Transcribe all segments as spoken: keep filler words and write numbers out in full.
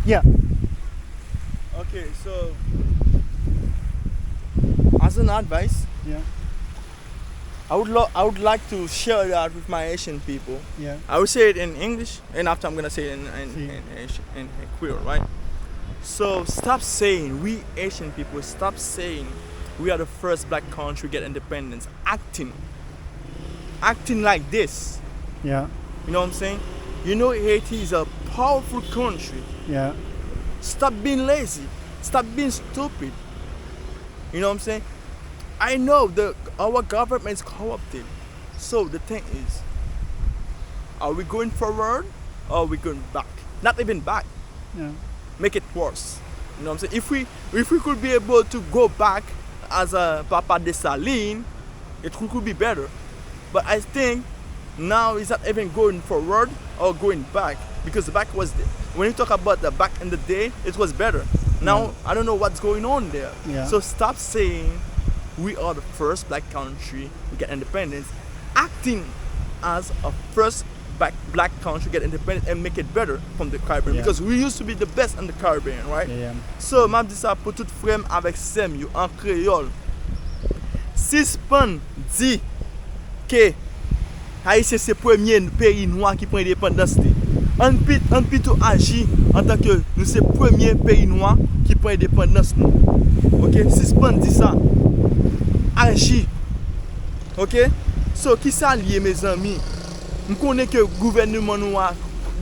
Yeah. Okay, so as an advice, Yeah. I would lo- I would like to share that with my Haitian people. Yeah. I will say it in English, and after I'm gonna say it in in, Sí. in, Haitian- in, in Creole, right? So stop saying, we Haitian people, stop saying we are the first black country get independence. Acting, acting like this. Yeah. You know what I'm saying? You know Haiti is a powerful country. Yeah. Stop being lazy. Stop being stupid. You know what I'm saying? I know the our government is corrupted. So the thing is, are we going forward or are we going back? Not even back. Yeah. Make it worse. You know what I'm saying? If we if we could be able to go back as a Papa Dessalines, it could, could be better. But I think now it's not even going forward or going back, because back was the, when you talk about the back in the day, it was better. Now I don't know what's going on there. Yeah. So stop saying we are the first black country we get independence, acting as a first black, black country get independent and make it better from the Caribbean, Yeah. Because we used to be the best in the Caribbean, right? Yeah. So m ap di sa pou tout frè m avèk sè m yo an kreyòl. Sispann di ke Ayisyen se premye peyi nwa ki pran endepandans li. Ann pi- ann pito aji antanke nou se premye peyi nwa ki pran endepandans nou. Oke? Sispann di sa. Aji. Oke? So, kisa l ye, mezanmi? M konnen ke gouvèneman nou a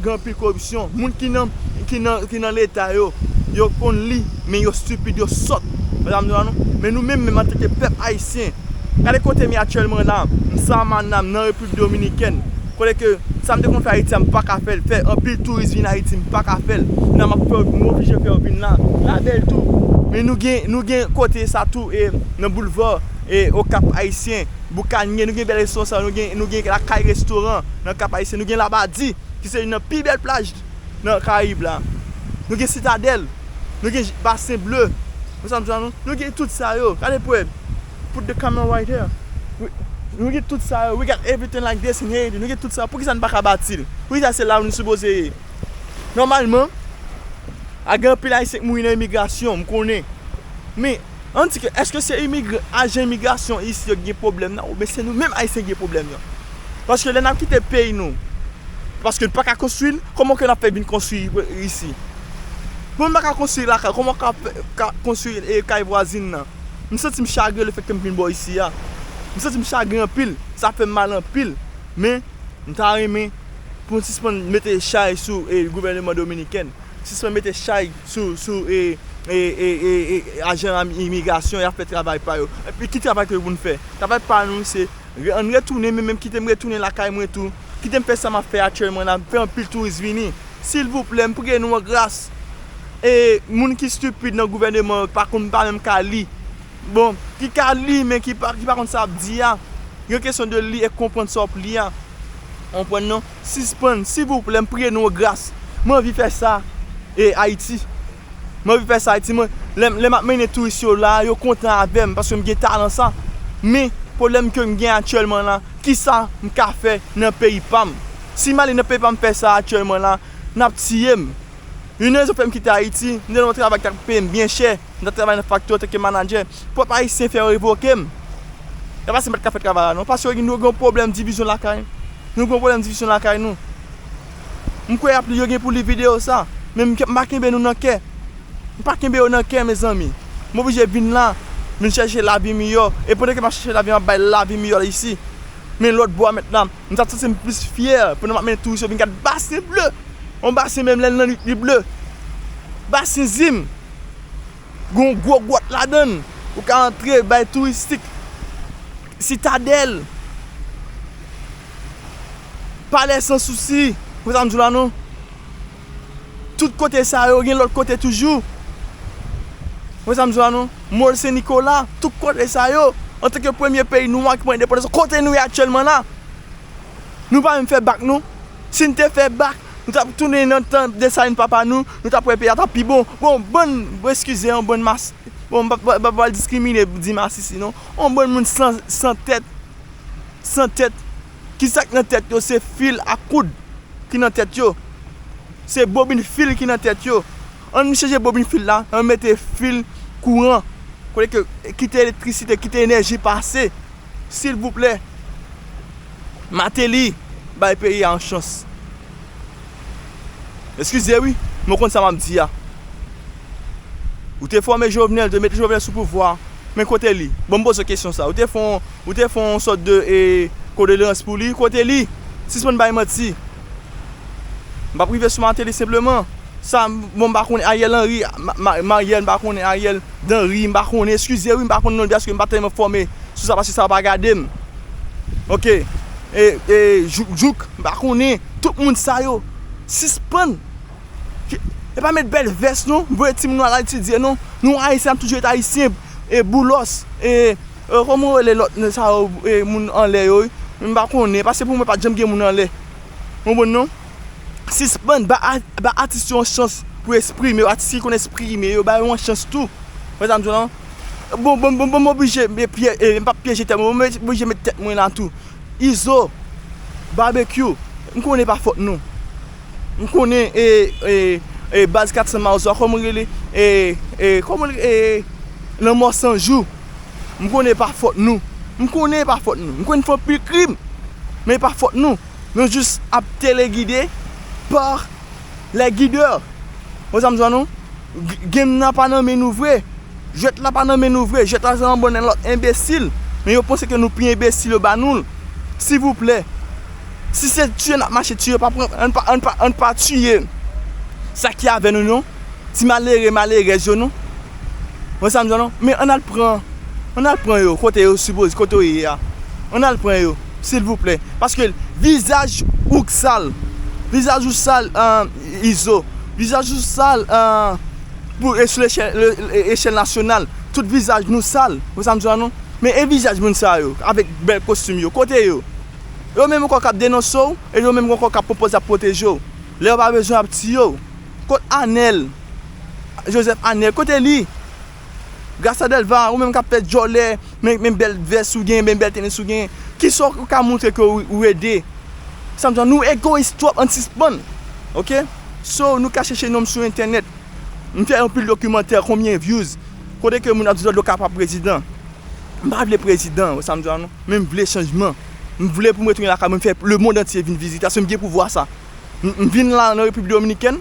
gen anpil koripsyon. Moun ki nan ki nan ki nan leta yo, yo konn li, men yo stipid, yo sòt. Medam nou an nou. Men nou menm menm antanke pèp ayisyen, gade kote m ye aktyèlman la. M Samana, m nan Repiblik Dominikèn. Kote ke sa m te konn fè Ayiti a, m pa ka fè l. Fè anpil touris vin Ayiti, m pa ka fè l. Nan m ap fè, m oblije fè yo vin la. Labèl tou. Men nou gen nou gen kote sa tou e nan boulva e Okap Ayisyen, Boukanye, nou gen bèl restoran sa, nou gen nou gen lakay restoran nan Kap Ayisyen, nou gen Labadi ki se youn nan pi bèl plaj nan Karayib la. Nou gen Sitadèl, nou gen Basen Ble. Ou sa m di nou? Nou gen tout sa yo. Gade pou put the camera right here. We- Nou gen tout sa yo. We got everything like this in Haiti. Nou gen tout sa. Poukisa n pa ka bati l? Poukisa se la nou sipoze ye? Nòmalman, a gen anpil Ayisyen k mouri nan imigrasyon, m konnen. Men, ann di ke èske se imigran, ajan imigrasyon isi yo k gen pwoblèm nan, oubyen se nou menm Ayisyen k gen pwoblèm nan? Paske lè n ap kite peyi nou, paske n pa ka konstwi l, kòman ke n ap fè vin konstwi isi? Mwen m pa ka konstwi lakay, kòman w ka fè- ka konstwi e kay vwazin nan? M santi m chagren lefètke m vin bò isi a. M santi m chagren anpil, sa fè m mal anpil. Men, m ta renmen pou n sispann mete chay sou e gouvèneman dominikèn. Sispann mete chay sou sou e e e e e ajan imigrasyon y ap fè travay pa yo. Epi ki travay ke pou n fè? Travay pa nou se re- ann retounen, men menm kite m retounen lakay mwen tou. Kite m fè sa m ap fè aktyèlman la, fè anpil touris vini. Silvouplè, m priye nou an gras. E moun ki stipid nan gouvèneman yo pa konn pa menm ka li. Bon, ki ka li men ki pa ki pa konn sa ap di a. Gen kesyon de li e konprann sa w ap li a. Konprann non? Sispann, silvouplè, m priye nou an gras. M anvi fè sa e Ayiti. M anvi fè sa Ayiti. Mwen, lè, lè m ap mennen touris yo la, yo kontan avè m paske m gen talan sa. Men, pwoblèm ke m gen aktyèlman la, kisa m ka fè nan peyi pa m? Si m ale nan peyi pa m fè sa aktyèlman la, n ap tiye m. Youn nan rezon fè m kite Ayiti, m te nan yon travay ki t ap peye m byen chè. M t ap travay nan faktori antanke manadjè. Pwòp Ayisyen fè yo revoke m. E pa se m pa t ka fè travay la non, paske yo gen, nou gen yon pwoblèm divizyon lakay. Nou gen yon pwoblèm divizyon lakay nou. M kwè y ap li, yo gen pou li videyo sa. Men m, m pa kenbe nou nan kè. M pa kenbe yo nan kè, mezanmi. M oblije vin la, vin chèche lavi miyò. E pandan ke m ap chèche lavi, m ap bay lavi miyò isi. Men lòt bò a mentnan, m t ap santi m plis fyè pandan m ap mennen touris yo vin gade Basen Ble. Yon basen menm lè l nan nwit li ble. Basen Zim. Gen yon gwo gwòt ladan l. Ou ka antre, bay touristik. Sitadèl. Palè Sansousi. Ou sa m di w la non? Tout kote sa yo, gen lòt kote toujou. Ou sa m di w la non? Mòl Sen Nikola, tout kote sa yo. Antanke premye peyi nwa ki pran endepandans, kote nou ye aktyèlman la? Nou pa menm fè bak non. Si n te fè bak, nou t ap tounen nan tan Desalin papa nou, nou t ap wè peyi a t ap pi bon. Bon, bann, bon, eskize, yon bann mas, bon, m pa, pa, pa, pa diskrimine di masisi non. Yon bann moun san, san tèt, san tèt. Kisa k nan tèt yo? Se fil ak koud ki nan tèt yo. Se bobin fil ki nan tèt yo. Ann chanje bobin fil la, ann mete fil kouran. Kote ke kite elektrisite, kite enèji pase. Silvouplè. Mateli, bay peyi a yon chans. Eskize wi, men w konn sa m ap di a. Ou te fòme Jovenel, te mete Jovenel sou pouvwa. Men kote li? Bon, m poze w kesyon sa. Ou te fè yon, ou te fè yon sòt de, e, kondoleyans pou li? Kote li? Sispann bay manti. M p ap rive sou Mateli senpleman. Sa, bon, m pa konnen Ariel Henry, Ma-, Ma-, Mariel, m pa konnen Ariel Danry, m pa konnen, eskize wi, m pa konnen non l byen, paske m pa tèlman fòme sou sa, paske sa pa gade m. Ok. E, e, Jouk, Jouk, m pa konnen. Tout moun sa yo. Sispann. Ki, e pa met bèl vès non. Voye timoun nou al etidye non. Nou Ayisyen, n ap toujou ret Ayisyen. E Boulos, e, e, kòman yo rele lòt nèg sa yo, e, moun anlè yo, wi? M pa konnen. Paske pou mwen, pa t janm gen moun anlè. Konprann non? Sispann ba a-, ba atis yo yon chans pou eksprime yo. Atis ki konn eksprime yo, ba yo yon chans tou. Wè sa m di w lan? Bon, bon, bon, bon, m oblije, e, pyè-, e, m p ap pyeje tèt mwen, m oblije met tèt mwen la tou. Izo, Barbecue, m konnen pa fòt nou. M konnen, e, e, e, baz kat san Mawozo a, kòman l rele? E, e, kòman l, e, Lanmò San Jou. M konnen pa fòt nou. M konnen pa fòt nou. M konnen n fè anpil krim. Men e pa fòt nou. Nou jis ap telegide pa lè gidè. Ou sa m di w lan non? G-, game nan pa nan men nou vre. Jwèt la pa nan men nou vre. Jwèt la se nan bon nan lòt enbesil. Men yo panse ke nou pi enbesil yo ba nou l. Silvouplè. Si se tiye n ap mache tiye, pa pran, ann pa, ann pa, ann pa tiye sa ki avè nou non. Ti malere, malerèz yo non. Ou sa m di w lan non? Men ann al pran, ann al pran yo kote yo sipoze, kote yo ye a. Ann al pran yo, silvouplè. Paske vizaj ou k sal. Vizaj ou sal, e, Izo. Vizaj ou sal, e, pou, e, sou lechèl, le, le, echèl nasyonal. Tout vizaj nou sal. Ou sa m di w lan non? Men e vizaj moun sa yo, avèk bèl kostim yo, kote yo? Yo menm ankò k ap denonse w, e yo menm ankò k ap pwopoze ap pwoteje w. Lè yo pa bezwen ap tiye w. Kot Anèl? Joseph Anèl, kote li? Gracia Delva, ou menm k ap fè djòlè, men, men bèl vès ou genyen, men bèl tenis ou genyen. Kisa w ka montre ke ou, ou ede? Sa m di w, nou egoyis twòp, ann sispann. Ok? So, nou ka chèche non m sou entènèt. M fè anpil dokimantè, konbyen views? Kote ke moun ap di Zòdlo ka pa prezidan? M pa vle prezidan, ou sa m di w non. Men m vle chanjman. M vle pou m retounen lakay mwen, m fè lemonn antye vin vizite, paske m gen pouvwa sa. M, m vin la nan Repiblik Dominikèn,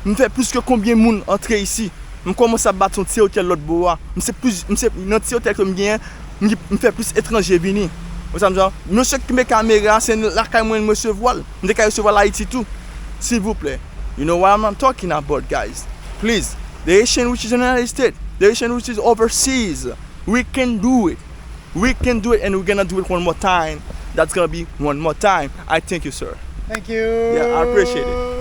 m fè plis ke konbyen moun antre isi. M kòmanse ap bati yon ti otèl lòt bò a. M se plis, m se nan ti otèl ke m genyen, m, m fè plis etranje vini. Ou sa m di w? Mesye ki met kamera, se lakay mwen m resevwa l. M te ka resevwa l Ayiti tou. Silvouplè. You know what I'm talking about, guys. Please. The Haitian which is in the United States, the Haitian which is overseas, we can do it. We can do it and we're gonna do it one more time. That's gonna be one more time. I thank you, sir. Thank you. Yeah, I appreciate it.